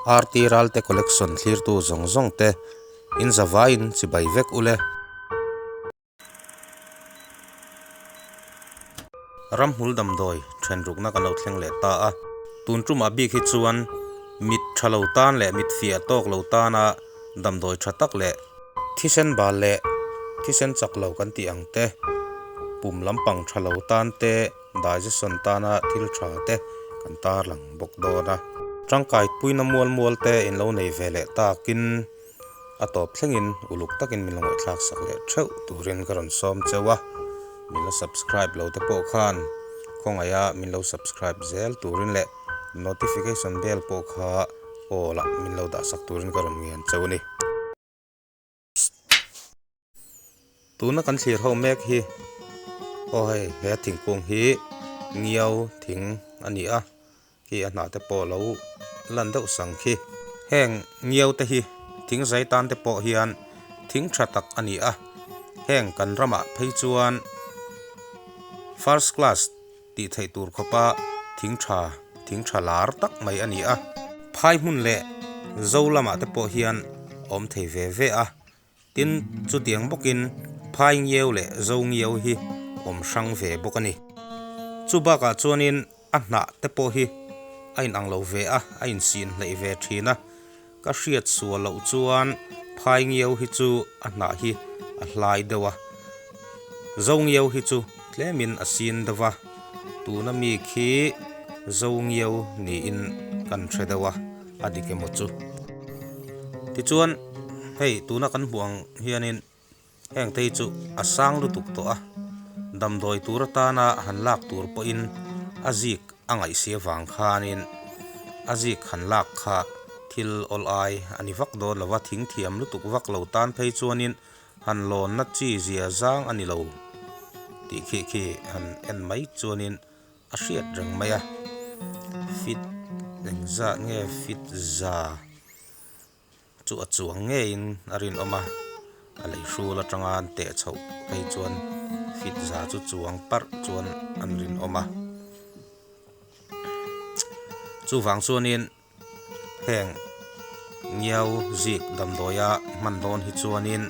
RT Ralte Collection thlirtu zawng zawng te in zavaiin chibai vek ule. Ramhmul damdawi then rukna kan lo thleng leh ta a, tun tumah bik hi chuan mit tha lo tan leh mit fiah tawk lo tana damdawi tha tak leh thisen bal leh thisen chak lo kan tih ang te, pum lampang tha lo tan te, digestion tana thil tha te kan tarlang bawk dawn a. Tangkai puina mual mual te in lo nei ve leh takin. A tawp thlengin uluk takin min lo ngaihthlak sak leh theuh turin ka rawn sawm cheu a, min la subscribe lo te pawh khan khawngaiha min lo subscribe zel turin leh notification bell pawh kha all ah min lo dah sak turin ka rawn ngen cheu a ni. Tuna kan thlir ho mek hi aw hei he thingkung hi ngiau thing a ni a. Khi a hnah te pawh lo lan deuh sang khi. Heng ngiau te hi thing zai tan te pawh hian thing tha tak a ni a, heng kan ramah phei chuan first class tih theih tur khawpa thing tha thing tha lar tak mai a ni a. Phai hmun leh zo lamah te pawh hian a awm thei ve ve a, Tin, chutiang bawkin phai ngiau leh zo ngiau hi awm hrang ve bawk a ni. Chu bakah chuanin a hnah te pawh hi a inang lo ve a, a insin hleih ve thin a. Ka hriat sual loh chuan phai ngiau hi chu a hnah hi a hlai deuh a, zo ngiau hi chu tlemin a sin deuh a, tuna mi khi zo ngiau niin kan hre deuh a. a dik emaw chu. Tichuan hei tuna kan hmuh ang hianin heng te hi chu a sang lutuk tawh a, damdawi tur atana han lak tur pawhin a zik a ngaihsi avang khanin a zik han lak kha thil awl ai a ni vak dawn lo va, thing thiam lutuk vak lo tan phei chuanin han lawnna chi zia zang a ni lo tih khi khi han en mai chuanin. A hriat reng mai a, fit engzat nge fit za chu a chuang ngeiin a rinawm a, a lei hrul atanga an teh chhoh phei chuan fit za chu chuang parh chuan an rinawm a, chuvang chuanin heng ngiau zik damdawia hman dawn hi chuanin.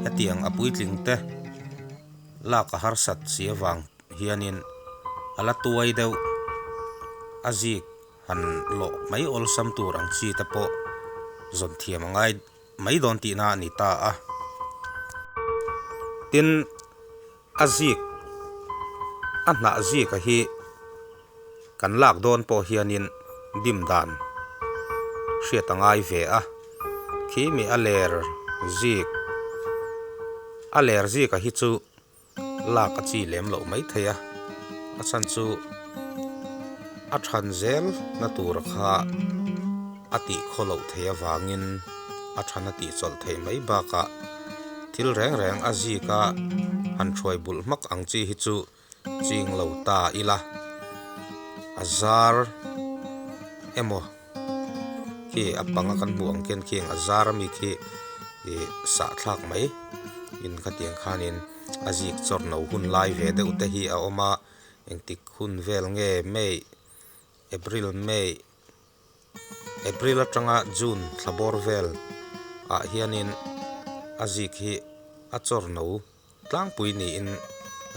Hetiang a puitling te lak a harsat si avang hianin a la tuai deuh a zik han lawh mai awlsam tur ang chi te pawh zawn thiam a ngai mai dawn tihna a ni ta a. Tin, a zik a hnah zika hi kan lak dawn pawh hianin dim dan hriat a ngai ve a, khi mi a ler zik a ler zika hi chu lak a chi lem loh mai thei a, a chhan chu a than zel na tur kha a tih khaw loh theih avangin a than a tih chawlh theih mai bakah thil reng reng a zika han thuai bulh hmak ang chi hi chu. Ching lo ta ila a zar emaw khi a panga kan hmuh ang khian khiang a zar ami khi ih sah thlak mai in khatiang khanin a zik chawr no hun lai ve deuh te hi a awm a engtik hun vel nge May April May. April atanga June thla bawr vel ah hianin a zik hi a chawr no tlangpui niin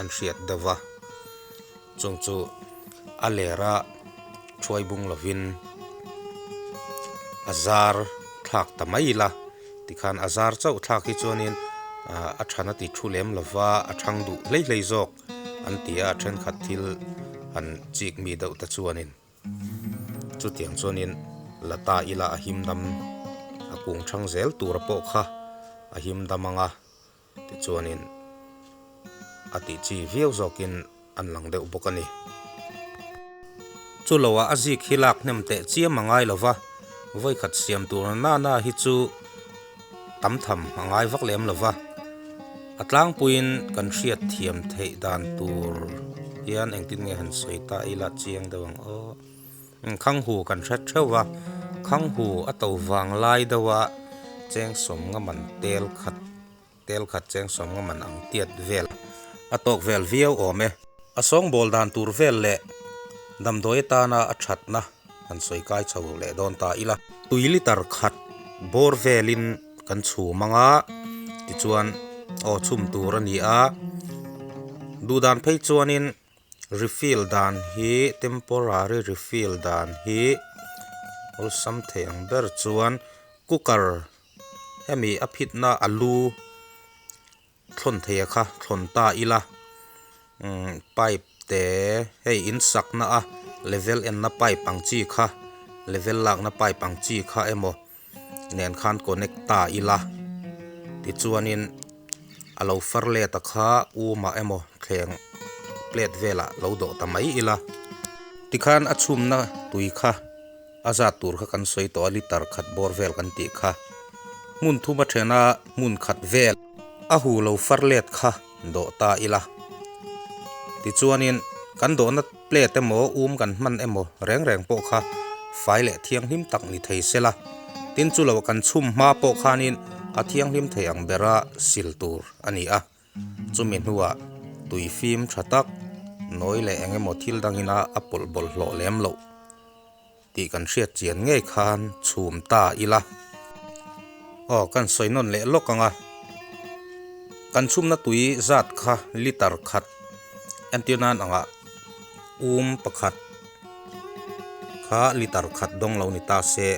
an hriat deuh va, chung chu a ler a thuai bung lovin a zar thlak ta mai ila tikhan a zar chauh thlak hi chuanin a than a ti thu lem lova a thang duh hlei hlei zawk an ti a, thenkhat thil han chik mi deuh te chuanin. Chutiang chuanin la ta ila a him dam a kung thang zel tura pawh kha a him dam ang a tichuanin a tih chi viau zawkin an lang deuh bawk a ni. Chu loah a zik hi lak hnem teh chiam a ngai lo va, vawikhat siam tur nana hi chu tam tham a ngai vak lem lo va, a tlangpuiin kan hriat thiam theih dan tur hian engtin nge han sawi ta ila chiang deuh ang aw. Khanghu kan hre theuh va, khanghu a to vang lai deuh a cheng sawm nga man tel khat tel khat cheng sawm nga man ang tiat vel a tawk vel viau awm e. A sawngbawl dan tur vel leh damdawi atana a thatna. Han sawi kai chho leh dawn ta ila. Tui litre khat bawr velin kan chhum ang a, tichuan aw chhum tur a ni a. Duhdan phei chuanin refill dan hi temporary refill dan hi awlsam thei ang ber chuan cooker hemi a phitna a lu thlawn thei a kha thlawn ta ila umm pipe te hei in sakna a level enna pipe ang chi kha level lakna pipe ang chi kha emaw nen khan connect ta ila tichuanin a lo far let a kha umah emaw thleng plate velah lo dawh ta mai ila tikhan a chhumna tui kha a zat tur kha kan sawi tawh a litre khat bawr vel kan tih kha hmun thum a then a hmun khat vel a hu lo far let kha dawh ta ila tichuanin kan dawhna plate emaw um kan hman emaw reng reng pawh kha fai leh thianghlim tak ni thei sela tin chu lo kan chhum hma pawh khanin a thianghlim thei ang bera sil tur a ni a. Chumi hnuah tui fim tha tak nawi leh eng emaw thil dangin a a pawlh bawlhhlawh lem loh tih kan hriat chian ngei khan chhum ta ila. Aw kan sawi nawn leh lawk ang a, kan chhumna tui zat kha litre khat entir nan angah um pakhat kha litre khat dawng lo ni ta se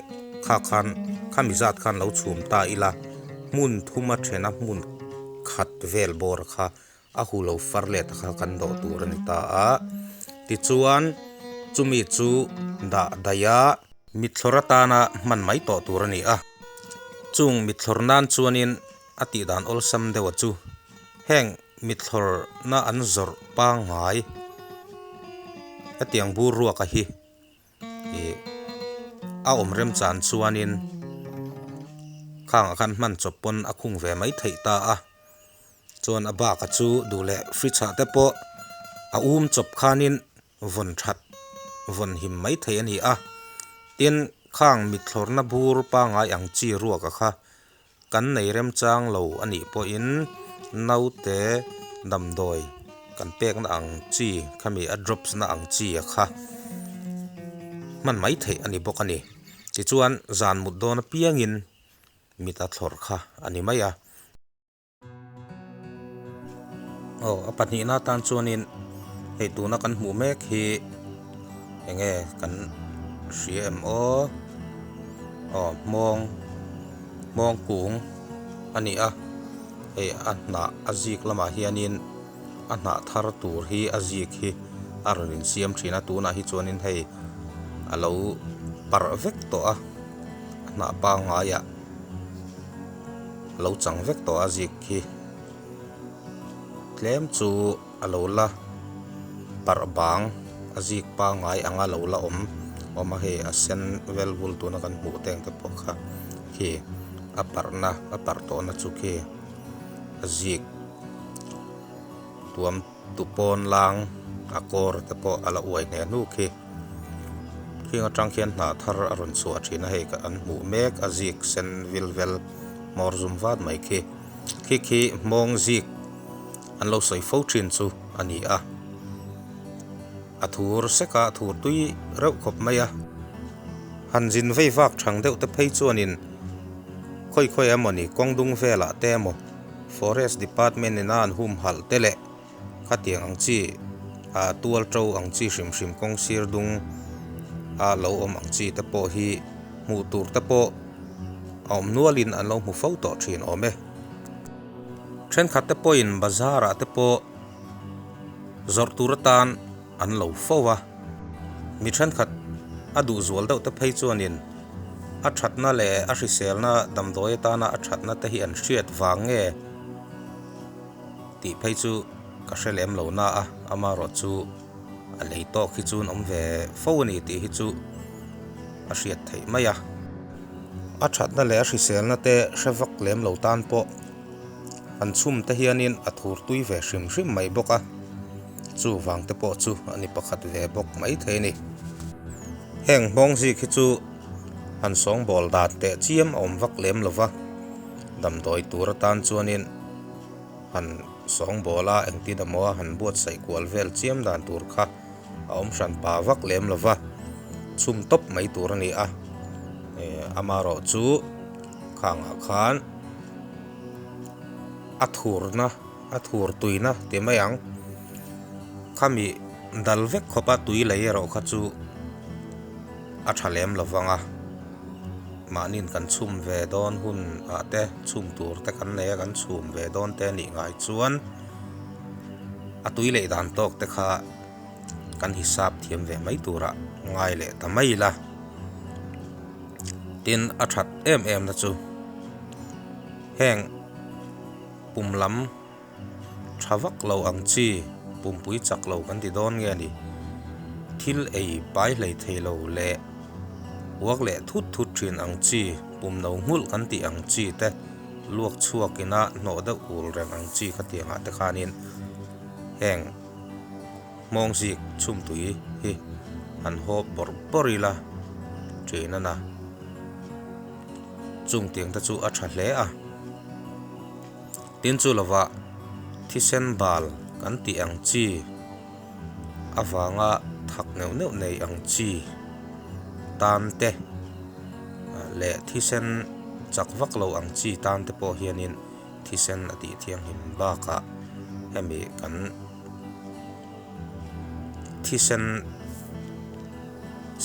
kha khan khami zat khan lo chhum ta ila hmun thuma thena hmun khat vel bawr kha a hu lo far let kha kan dawh tur a ni ta a tichuan chumi chu dah daih a mithlawr atana hman mai tawh tur a ni a chung mithlawr nan chuanin a tih dan awlsam deuh a chu heng mithlawrna an zawrh pangngai hetiang bur ruaka hi ih a awm remchan chuanin khangah khan hman chawp pawn a khung ve mai theih ta a chuan a bak a chu duh leh fridge ah te pawh a um chawp khanin vawn that vawn him mai thei a ni a tin khang mithlawrna bur pangngai ang chi ruaka kha Kan nei remchang lo a nih pawhin naute damdawi kan pekna ang chi khami a drops na ang chi a kha hman mai theih a ni bawk a ni. Tichuan zan mut dawn apiangin mit a thlawrh kha a ni mai a. Aw a pahnihna atan chuanin hei tuna kan hmuh mek hi eng nge kan hria em aw aw hmawng hmawng kung a ni a hei a hnah a zik lamah hianin a hnah thar tur hi a zik hi a rawn insiam thin a tunah hi chuanin hei a lo parh vek tawh a a hnah pangaiah. Lo chang vek tawh a zik khi tlem chu a lo la parh bang a zik pangngai anga lo la awm awm a hei a sen vel vul tuna kan hmuh te ang te pawh kha khi a parhna a parh tawhna chu khi a zik tuam tu pawn lang a kawr te pawh a la uai hneh hnu khi khing atang khian hnah thar a rawn chhuah thin a hei an hmuh mek a zik sen vil vel hmawr zum vat mai khi khi khi hmawng zik an lo sawi fo thin chu a ni a a thur sek a a thur tui reuh khawp mai a han zin vei vak thang deuh te phei chuanin khawi khawi emawni kawng dung velah te emaw Forest department ina an humhalh te leh khatiang ang chi ah tual to ang chi hrim hrim kawng sir dung a lo awm ang chi te pawh hi hmuh tur te pawh a awm nualin an lo hmu fo tawh thin awm e. Thenkhat te pawhin bazar ah te pawh zawrh tur atan an lo fo a, mi thenkhat a duh zual deuh te phei chuanin a thatna leh a hriselna damdawi atana a thatna te hi an hriat vang nge tih phei chu ka hre lem lo na a, amaherawh chu a lei tawk hi chu an awm ve fo a ni tih hi chu a hriat theih mai a. A thatna leh a hriselna te hre vak lem lo tan pawh an chhum te hianin a thur tui ve hrim hrim mai bawk a, chuvang te pawh chu a ni pakhat ve bawk mai thei a ni. Heng hmawng zik hi chu han sawngbawl dan teh chiam a awm vak lem lo va, damdawi tur atan chuanin han sawngbawl a engtin emaw a han buatsaih kual vel chiam dan tur kha a awm hran pa vak lem lo va. Chhum tawp mai tur a ni a, amaherawh chu khangah khan a thurna a thur tuina ti mai ang khami dal vek khawpa tui lei erawh kha chu a tha lem lo vang a, mahniin kan chhum ve dawn hun ah te chhum tur te kan nei a kan chhum ve dawn te a nih ngai chuan a tui leh dan tawk te kha. Kan hisap thiam ve mai turah ngai leh ta mai ila. Tin, a that em em na chu heng pum lam tha vak lo ang chi pumpui chak lo kan ti dawn nge ni. Thil ei pai hlei thei lo leh uak leh thut thut thin ang chi pum no nghulh kan tih ang chi te luak chhuak ina hnawh deuh ul reng ang chi khatiangah te khanin heng. Hmawng zik chhumtui hi han hawp bawrh bawrh ila ṭin a na. Chung tiang te chu a ṭha hle a. Tin chu lovah thisen bal kan tih ang chi avanga thak neuh neuh nei ang chi tan te leh thisen chak vak lo ang chi tan te pawh hianin thisen a tih thianghlim bakah hemi kan thisen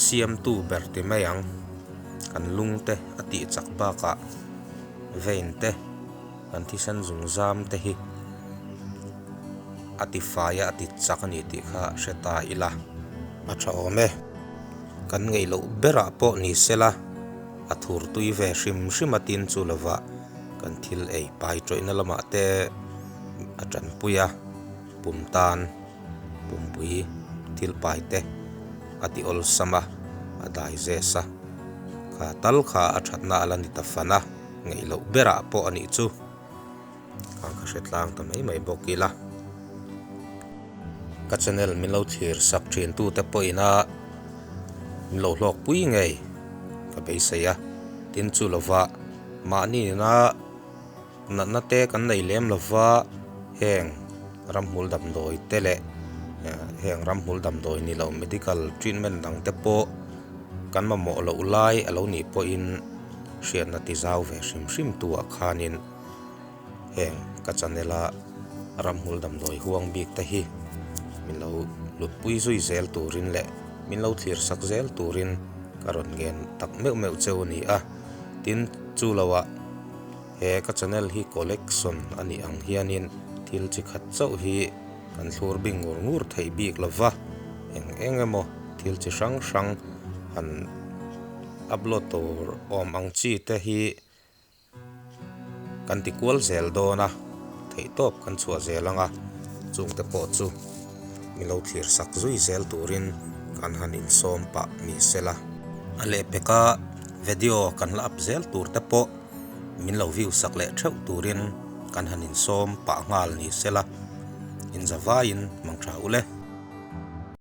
siamtu ber ti mai ang kan lung te a tih chak bakah vein te kan thisen zung zam te hi a ti fai a a ti chak a ni tih kha hre ta ila a tha awm e kan ngeih loh berah pawh ni sela a thur tui ve hrim hrim a tin chu lovah. Kan thil ei pai tawihna lamah te a tanpui a, pum tan pumpui thil pai te a ti awlsam a, a dai zes a, kha tal kha a thatna a la ni ta fan a, ngeih loh berah pawh a nih chu kha ka hre tlang ta mai mai bawk ila. Ka channel min lo thlir sak thin tute pawhin a min lo hlawk pui ngei ka beisei a, tin chu lova mahni nena natna te kan nei lem lova heng ramhmul damdawi te leh heng ramhmul damdawi ni lo medical treatment dang te pawh kan mamawh loh lai a lo nih pawhin hriatna ti zau ve hrim hrim tu ah khanin. Heng ka channel a ramhmul damdawi huang bik te hi min lo hlutpui zui zel turin leh min lo thlir sak zel turin ka rawn ngen tak meuh meuh cheu a ni a. Tin, chu loah he ka channel hi collection a nih ang hianin thil chi khat chauh hi kan thlur bing ngur ngur theih bik lo va, eng eng emaw thil chi hrang hrang han upload tur awm ang chi te hi Kan ti kual zel dawn a, theihtawp kan chhuah zel ang a, chungte pawh chu min lo thlir sak zui zel turin kan han insawm pah ni sela. A lehpeka video kan la up zel tur te pawh min lo view sak leh theuh turin kan han insawm pah nghal ni sela, inzavaiin mang tha ule.